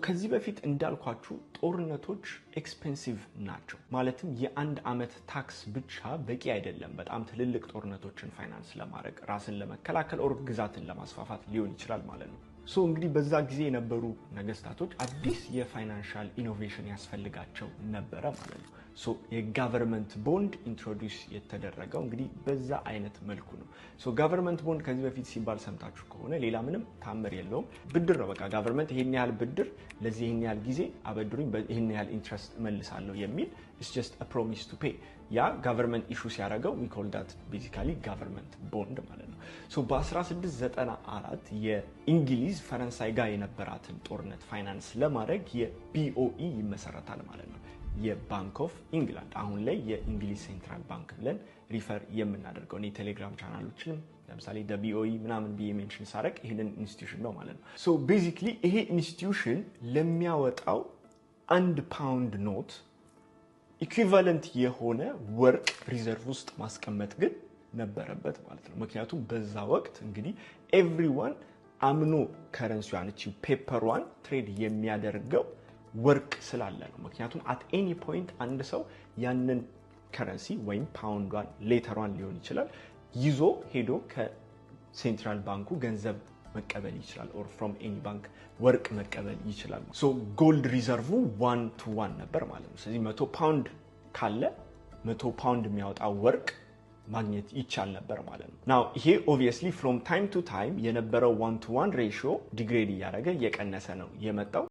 ከዚህ በፊት እንዳልኳችሁ ጦርነቶች expensive ናቸው። ማለትም የአንድ ዓመት tax ብቻ በቂ አይደለም። በጣም ትልልቅ ጦርነቶችን ፋይናንስ ለማድረግ፣ ራስን ለመከላከል or ግዛትን ለማስፋፋት ሊሆን ይችላል ማለት ነው። So እንግዲህ በዛ ጊዜ የነበሩ ነገስታቶች አዲስ የ financial innovation ያስፈልጋቸው ነበረ ማለት ነው። So የ government bond introduce የተደረገው እንግዲህ በዛ አይነት መልኩ ነው። So government bond ከዚህ በፊት ሲባል ሰምታችሁ ከሆነ ሌላ ምንም ታምር የለውም። ብድር ነው። በቃ government ይሄን ያህል ብድር ለዚህ ይሄን ያህል ጊዜ አበድሩኝ፣ ይሄን ያህል interest እመልሳለሁ የሚል፣ it's just a promise to pay። ያ government issue ሲያደርገው we call that basically government bond ማለት ነው። So በ1694 የእንግሊዝ ፈረንሳይ ጋር የነበራትን ጦርነት ፋይናንስ ለማድረግ የ BOE ይመሰረታል ማለት ነው። የ Bank of England፣ አሁን ላይ የእንግሊዝ central bank ብለን refer የምናደርገው። እኔ ቴሌግራም ቻናሎችንም ለምሳሌ BOE ምናምን ብዬ mention ሳደርግ ይህንን institution ነው ማለት ነው። So basically ይሄ institution ለሚያወጣው 1 ፓውንድ note equivalent የሆነ ወርቅ reserve ውስጥ ማስቀመጥ ግን ነበረበት ማለት ነው። ምክንያቱም በዛ ወቅት እንግዲህ everyone አምኖ currency ዋን፣ እቺ paper ዋን trade የሚያደርገው ወርቅ ስላለ ነው። ምክንያቱም at any point አንድ ሰው ያንን currency ወይም ፓውንዷን፣ letter ዋን ሊሆን ይችላል፣ ይዞ ሄዶ ከ central ባንኩ ገንዘብ መቀበል ይችላል፣ or from any bank ወርቅ መቀበል ይችላል። So gold reserve 1 to 1 ነበር ማለት ነው። ስለዚህ 100 ፓውንድ ካለ 100 ፓውንድ የሚያወጣ ወርቅ ማግኘት ይቻል ነበር ማለት ነው። Now ይሄ obviously from time to time የነበረው 1 to 1 ratio degrade እያደረገ እየቀነሰ ነው የመጣው።